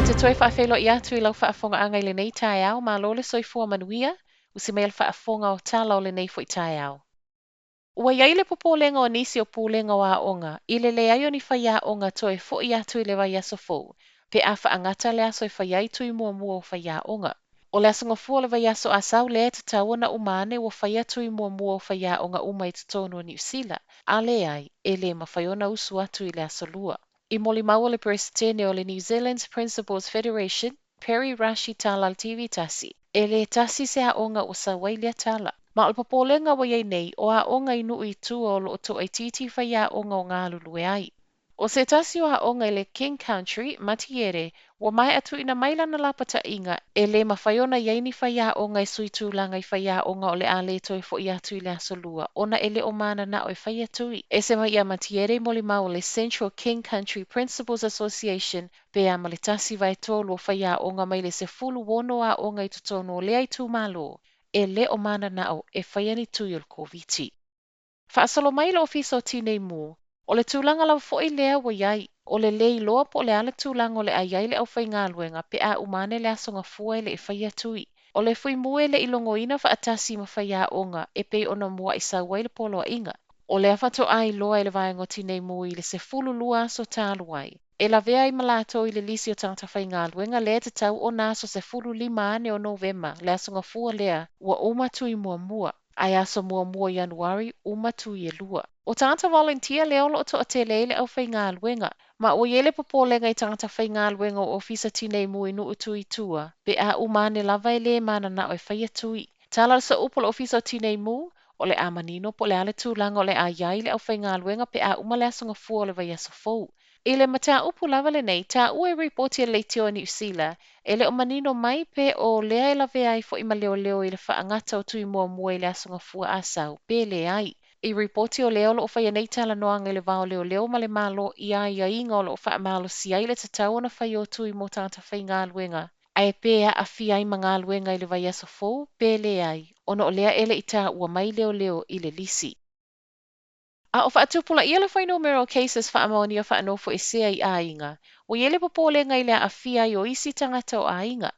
te toe faafeiloai atu i lau faafogaaga i lenei taeao, malo le soifua manuia, usi mai le faafofoga o tala o lenei foi taeao. Ua i ai le popolega o nisi o pulega o aoga i le leai o ni faiaoga toe fo'i atu i le vaiaso fou pe a faagata le aso e fai ai tui muamua o faiaoga. O le Aso Gafua o le vaiaso Asau lea e tatau ona uma ane ua faia tui muamua o faiaoga uma i totonu o Niu Sila, a leai, e le mafai ona usu atu i le Aso Lua. I molimau a le Peresetene o le New Zealand Principals Federation, Perry Rush i tala a le TV tasi, e le tasi se aoga ua sau ai lea tala. Ma o le popolega ua i ai nei, o aoga i nuu i tua o lo o toaitiiti faiaoga o galulue ai. ʻO se tasi o aoga i le King Country, Matiere, ua maea tuuina mai lana lapataiga, e le mafai ona i ai ni faiaoga e sui tulaga i faiaoga o le a le toe fo'i atu i le Aso Lua ona e le o mananao e faia tui. Ese mai ia Matiere i molimau o le Central King Country Principals Association pe a ma le 1/3 o faiaoga mai le 16 aoga i totonu o lea itumalo e le o mananao e faia ni tui o le Koviti. Faasolo mai le Ofisa o Tinei Mu, o le tulaga lava foi lea ua i ai, o le le iloa po o le a le tulaga o le a i ai le aufaigaluega pe a uma ane le Aso Gafua e le i faia tui. O le Fuimu e le i logoina faatasi ma faiaoga e pei ona mua'i sau ai le poloaiga. O lea faatoa iloa e le Vaega o Tinei Mu i le 12 aso talu ai, e lavea ai ma latou i le lisi o tagata faigaluega lea e tatau ona aso 15 ane o Novema, le Aso Gafua lea, ua uma tui muamua. Ae aso muamua o Ianuari, uma tui e lua. O tagata volunteer lea o lo o toatele ai le aufaigaluega, ma ua i ai le popolega i tagata faigaluega o Ofisa Tinei Mu i nuu tu i tua, pe a uma ane lava e le mananao e faia tui. Tala le sooupu o le Ofisa o Tinei Mu, o le a manino po o le a le tulaga o le a i ai le aufaigaluega pe a uma le Aso Gafua o le vaiaso fou. I le mataupu lava lenei, taua i ripoti a le Leitio a Niu Sila, e le o manino mai pe o lea e lavea ai foi ma leoleo i le faagata o tui muamua i le Aso Gafua Asau, pe leai. I ripoti o lea o lo o faia nei talanoaga i le va o leoleo ma le Malo i aiaiga o lo o faamalosia ai le tatau ona fai o tui mo tagata faigaluega, ae pe aafia ai ma galuega i le vaiaso fou, pe leai, ona o lea e le i taua mai leoleo i le lisi. A o faatupulaia le fuainumera o cases faamaonia faanofoesea i aiga, ua i ai le popolega i le aafia ai o isi tagata o aiga.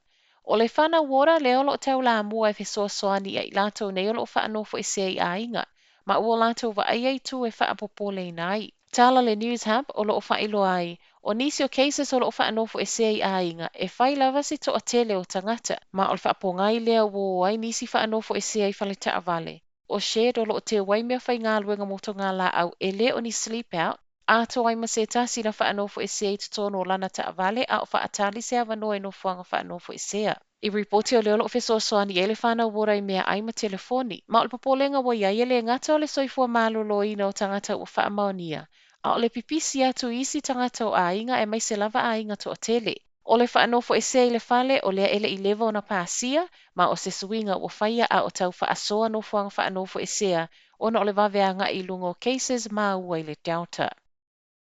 O le whanau ora lea o lo o taulamua e fesoasoani ia i latou nei o lo o faanofoesea i aiga, ma ua latou vaaia i tu e faapopoleina ai. Tala le Newshub o lo o faailoa ai, o nisi o cases o lo o faanofoesea i aiga, e fai lava si toatele o tagata, ma o le faapogai lea ua o ai nisi faanofoesea i fale taavale. O shed o lo o teu ai meafaigaluega motogālāʻau e le o ni sleep out, atoa ai ma se tasi na faanofoesea i totonu o lana taavale a o faatali se avanoa i nofoaga faanofoesea. I ripoti o lea o lo o fesoasoani i ai le whanau ora i meaai ma telefoni, ma o le popolega ua i ai e le gata o le soifua maloloina o tagata ua faamaonia, a o le pipisi atu i isi tagata o aiga aemaise lava aiga toatele. O le faanofoesea i le fale, o lea e le i leva ona pasia, ma o se suiga ua faia a o tau faasoa nofoaga faanofoesea ona o le vave agai i luga o cases maua i le Delta.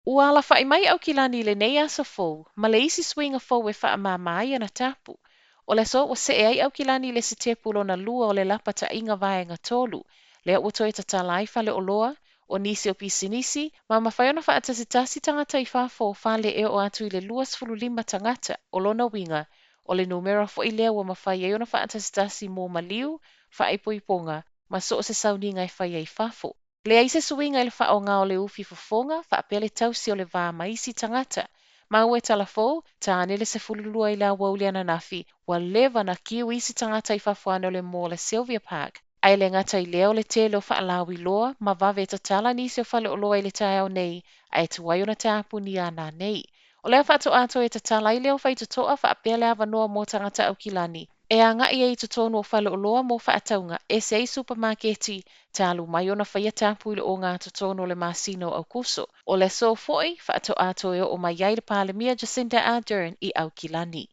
Ua alafaʻi mai Aukilani i lenei aso fou, ma le isi suiga fou e faamāmā ai ana tapu. O le aso ua see ai Aukilani i le sitepu lona lua o le lapataiga vaega tolu, lea ua toe tatala ai faleoloa, o nisi o pisinisi, ma mafai ona faatasitasi tagata i fafo o fale e oo atu i le 25 tagata, o lona uiga, o le numera foi lea ua mafai ai ona faatasitasi mo maliu, faaipoipoga, ma so o se sauniga e fai ai i fafo. Leai se suiga i le faaaoga o le ufi fofoga, faapea le tausi o le va ma isi tagata. Maua e tala fou, ta ane le 12 i le aoauli ananafi, ua leva ona kiu isi tagata i fafo ane o le mall a Sylvia Park. Ae le gata i lea o le tele o faalauiloa ma vave tatala nisi o faleoloa i le taeao nei, ae tuai ona tapunia nanei. O lea faatoa toe tatala ai lea o faitotoa faapea le avanoa mo tagata Aukilani e agai ai i totonu o faleoloa mo faatauga ese ai supamaketi talu mai ona faia tapu i le ogatotonu o le masina o Aokuso. O le aso foi, faatoa toe oo mai ai le Palemia Jacinda Ardern i Aukilani.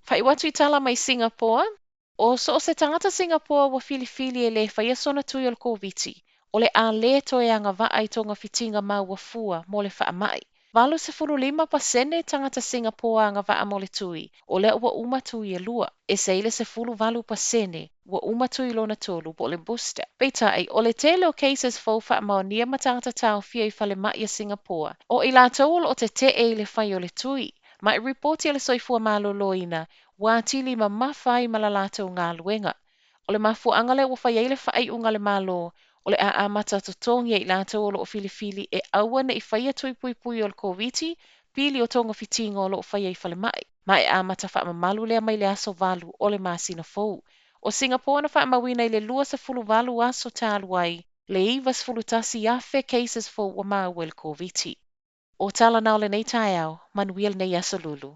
Faaiu atu i tala mai Singapoa, O so o se tagata Singapoa ua filifili e le faia sona tui o le Koviti, o le a le toe agavaa i togafitiga maua fua mo le faamai. 85% tagata Singapoa agavaa mo le tui, o lea ua uma tui e lua. Ese ai le 18% ua uma tui lona tolu po o le booster. Peitai, o le tele o cases fou faamaonia ma tagata taofia i falemai a Singapoa, o i latou o lo o tetee i le fai o le tui. Ma e ripoti a le Soifua Maloloina ua atili mamafa ai ma la latou galuega. O le mafuaaga lea ua fai ai le faaiuga a le Malo o le a amata totogi e i latou o lo o filifili e aua ne i faia tui puipui o le Koviti pili o togafitiga o lo o faia i falemai, ma e amata faamamalu lea mai le aso 8 o le masina fou. O Singapore na faamauina i le 28 aso talu ai le 91,000 cases fou ua maua i le Koviti. O tala na o lenei taeao, manuia lenei aso Lulu.